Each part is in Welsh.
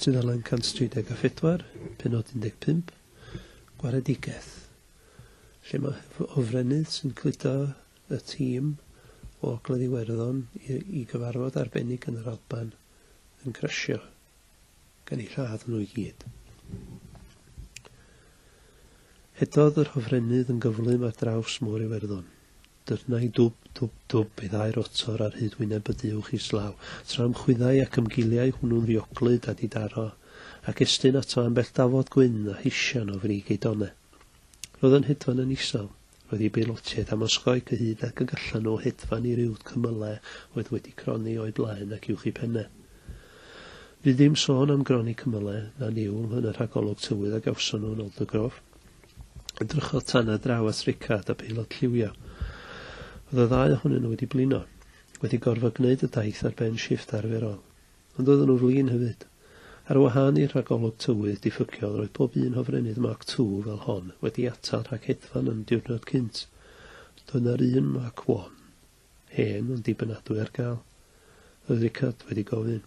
Tudalen 134, pennod 15, Gwaredigaeth, lle mae hofrennydd sy'n cludo y tîm o Ogledd Iwerddon i, i gyfarfod arbennig yn yr Alban yn crasio, gan eu lladd nhw i gyd. Hedodd yr hofrennydd yn gyflym ar draws Môr Iwerddon. Dyrnai dwb, dwb, dwb ei ddau rotor ar hyd wyneb y düwch islaw, tra ymchwyddai ac ymgiliai hwnnw'n ddioglyd a didaro, ac estyn ato ambell dafod gwyn a hisian o frig ei donnau. Roedd yn hedfan yn isel. Roedd ei beilotiaid am osgoi cyhyd ag y gallan nhw hedfan i riwd cymylau oedd wedi cronni o'u blaen ac uwch eu pennau. Fu ddim sôn am gronni cymylau na niwl yn y rhagolwg tywydd a gawson nhw yn Aldergrove. Edrychodd Tanner draw at Rickard a peilot lliwio. Oedd y ddau ohonyn nhw wedi blino, wedi gorfod gwneud y daith ar ben shifft arferol. Ond oedden nhw'n flin hefyd. Ar wahân i'r rhagolwg tywydd diffygiol roedd pob un hofrennydd Mark Two fel hon wedi atal rhag hedfan yn y diwrnod cynt. Doedd na'r un Mark One, hen ond dibynadwy ar gael. Roedd Rickard wedi gofyn.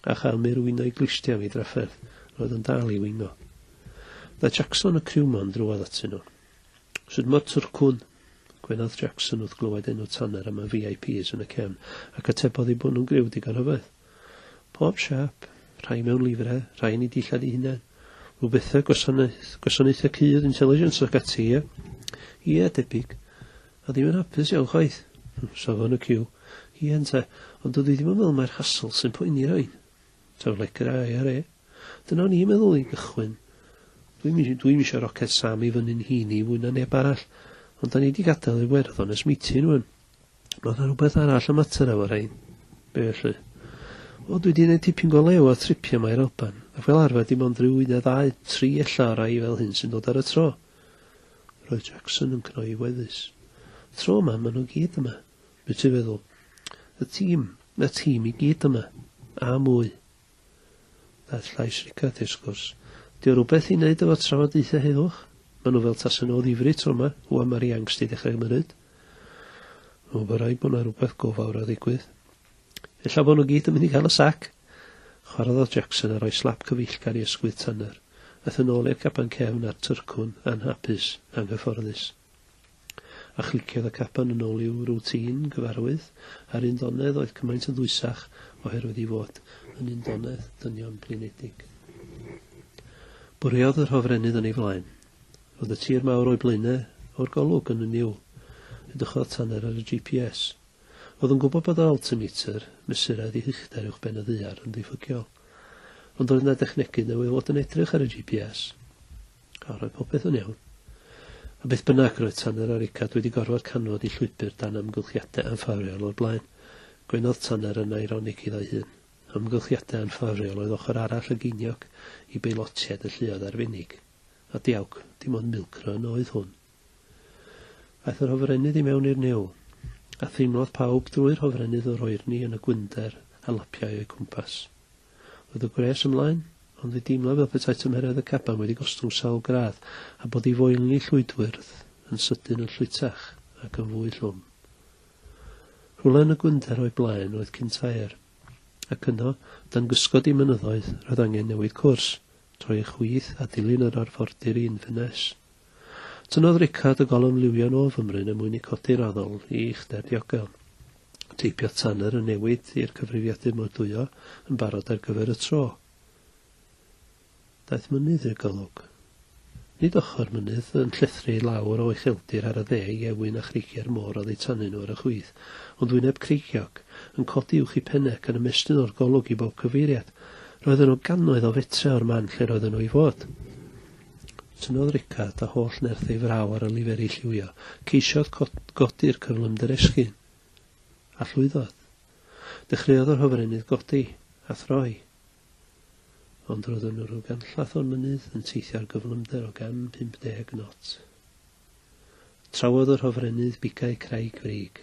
A chael murwyno ei glustiau am ei drafferth, roedd yn dal i wingo. Daeth Jackson y crewman drwodd atyn nhw. Sut mae'r twrcwn? Gwenodd Jackson wrth glywed enw Tanner am y VIPs yn y cefn, ac atebodd eu bod nhw'n griw digon rhyfedd. Pob siâp, rhai mewn lifre, rhai yn eu dillad eu hunain. Rhyw bethau gwasanaeth, gwasanaethau cudd, intelligence ac ati, ie? Ie, debyg. A ddim yn hapus iawn chwaith. Safon y ciw. Ie ynte, ond dydw i ddim yn meddwl mai'r hassle sy'n poeni rhain. Taflegrau IRA. Dyna o'n i'n meddwl i gychwyn. Dwi'm dwi'm isio Rocket Sam i fyny'n hun i fwy na neb arall, ond da ni di gadael Iwerddon ers meeting rwan. Mae yna rhywbeth arall y mater efo rhain. Be felly? O, dwi di gwneud tipyn go lew o tripiau yma i'r Alban, ac fel arfer dim ond rhyw un neu ddau, tri ella o rai fel hyn sy'n dod ar y tro. Roedd Jackson yn cnoi weddus. Tro yma, maen nhw gyd yma. Be ti'n feddwl? Y tîm, y tîm i gyd yma. A mwy. Daeth llais Rickard i'r sgwrs. Di o rhywbeth i wneud efo trafodaethau heddwch? Maen nhw fel tasen nhw o ddifri tro yma, wan mae'r Yanks di dechrau ymyrryd. O, mae rhaid bod yna rhywbeth go fawr o ddigwydd. Ella bod nhw gyd yn mynd i gael y sac. Chwaroddodd Jackson a rhoi slap cyfeillgar i ysgwydd Tanner. Aeth yn ôl i'r caban cefn a'r tyrcwn, anhapus, anghyfforddus. A chliciodd y caban yn ôl i'w routine gyfarwydd, a'r undonedd oedd cymaint yn ddwysach oherwydd ei fod yn undonedd dynion blinedig. Bwriodd yr hofrennydd yn ei flaen. Roedd y tir mawr o'i blaenau o'r golwg yn y niwl. Edrychodd Tanner ar y GPS. Roedd yn gwybod bod yr altimeter, mesuredd i huchder uwchben y ddaear, yn ddiffygiol. Ond roedd yna dechnegydd newydd fod yn edrych ar y GPS. A roedd popeth yn iawn. A beth bynnag, roedd Tanner a Rickard wedi gorfod canfod eu llwybr dan amgylchiadau anffafriol o'r blaen. Gwenodd Tanner yn eironig iddo'i hun. Amgylchiadau anffafriol oedd ochr arall y geiniog i beilotiaid y lluoedd arbennig. A diawc, dim ond milk run oedd hwn. Aeth yr hofrennydd i mewn i'r niwl, a theimlodd pawb drwy'r hofrennydd yr oerni yn y gwynder a lapiai o'u cwmpas. Roedd y gwres ymlaen, ond fe deimlai fel petai tymheredd y caban wedi gostwng sawl gradd a bod ei foelni llwydwyrdd yn sydyn yn llwytach ac yn fwy llwm. Rhywle yn y gwynder o'i blaen oedd Kintyre, ac yno, dan gysgod ei mynyddoedd, roedd angen newid cwrs, troi i'r chwith a dilyn yr arfordir i Inverness. Tynnodd Rickard y golofn liwio'n ôl fymryn er mwyn ei codi'n raddol i uchder diogel. Teipiodd Tanner y newid i'r cyfrifiadur mordwyo yn barod ar gyfer y tro. Daeth mynydd i'r golwg. Nid ochr mynydd yn llethru i lawr o ucheldir ar y dde i ewyn a chreigiau'r môr oddi tanyn nhw ar y chwith, ond wyneb creigiog, yn codi uwch eu pennau ac yn ymestyn o'r golwg i bob cyfeiriad. Roedden nhw gannoedd o fetrau o'r man lle roedden nhw i fod. Tynnodd Rickard â holl nerth ei fraw ar y liferi lliwio. Ceisiodd godi'r cyflymder esgyn. A llwyddodd. Dechreuodd yr hofrennydd godi, a throi. Ond roedden nhw rhyw ganllath o'r mynydd yn teithio ar gyflymder o 150 knot. Trawodd yr hofrennydd bigau craig frig.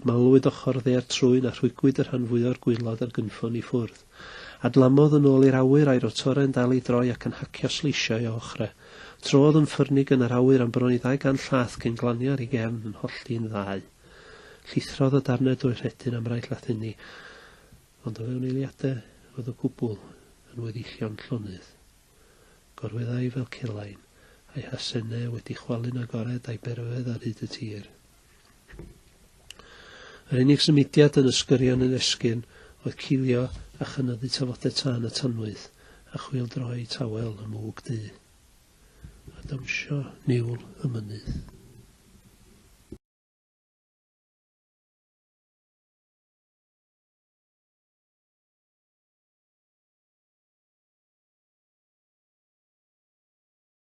Malwyd ochr dde'r trwyn a rhwygwyd y rhan fwya o'r gwaelod a'r gynffon i ffwrdd. Adlamodd yn ôl i'r awyr a'i rotorau'n dal i droi ac yn hacio sleisiau o ochrau. Trodd yn ffyrnig yn yr awyr am bron i 200 llath cyn glanio ar ei gefn yn hollti'n ddau. Llithrodd y darnau drwy'r rhedyn am rai llathenni, ond o fewn eiliadau roedd y cwbl yn weddillion llonydd. Gorweddai fel celain, a'i hasennau wedi chwalu'n agored a'i berfedd ar hyd y tir. Yr unig symudiad yn ysgyrion yn esgyrn oedd cilio a chynyddu tafodau tân y tanwydd a chwyldroi tawel y mwg du. A dawnsio niwl y mynydd.